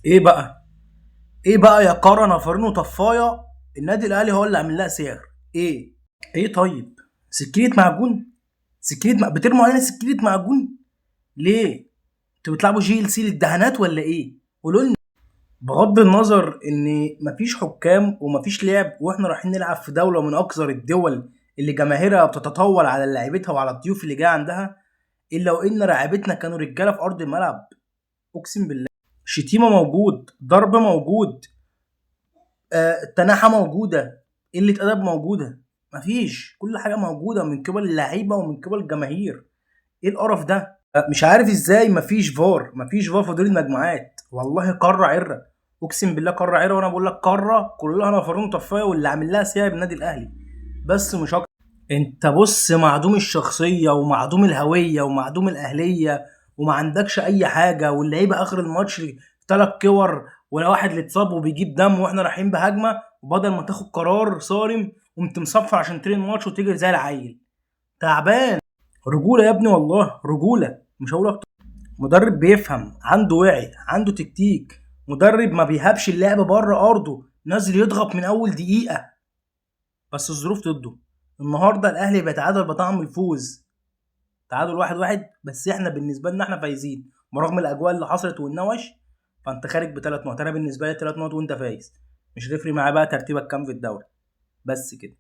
ايه بقى؟ ايه بقى يا قارة نفرين وطفايه؟ النادي الاهلي هو اللي عامل لها سعر. ايه؟ ايه طيب؟ سكينة معجون؟ سكينة بترموا علينا سكينة معجون ليه؟ انتوا بتلعبوا GLC للدهانات ولا ايه؟ قولوا لنا. بغض النظر ان مفيش حكام ومفيش لعب، واحنا رايحين نلعب في دولة من اكثر الدول اللي جماهيرها بتتطاول على لعيبتها وعلى الضيوف اللي جاية عندها، الا وان راعبتنا كانوا رجاله في ارض الملعب. اقسم بالله شتيمه موجود، ضرب موجود، التناحة موجودة، قلة أدب موجودة، مفيش، كل حاجة موجودة من قبل اللعيبة ومن قبل الجماهير. ايه القرف ده؟ مش عارف ازاي مفيش فار، مفيش فار في دوري المجموعات. والله قارة عرة، اقسم بالله قارة عرة. وانا بقول لك قارة كلها نفرون طفاية، واللي عامل لها سياب النادي الاهلي بس مش اكتر. انت بص معدوم الشخصية ومعدوم الهوية ومعدوم الأهلية وما عندكش أي حاجة. واللعيبة آخر الماتش 3 كور ولا واحد اللي اتصاب وبيجيب دم، واحنا رايحين بهجمة، وبدل ما تاخد قرار صارم قمت مصفر عشان ترين الماتش وتجري زي العيل. تعبان. رجولة يا ابني، والله رجولة، مش هقول أكتر. مدرب بيفهم، عنده وعي، عنده تكتيك، مدرب ما بيهبش اللعب بره أرضه، نازل يضغط من أول دقيقة، بس الظروف ضده. النهارده الاهلي بيتعادل بطعم الفوز، تعادل 1-1، بس احنا بالنسبة لنا احنا فايزين برغم الاجواء اللي حصلت والنوش. فانت خارج بثلاث نقط، انا بالنسبة لي 3 نقط وانت فايز، مش هتفرق معايا بقى ترتيبك كام في الدوري، بس كده.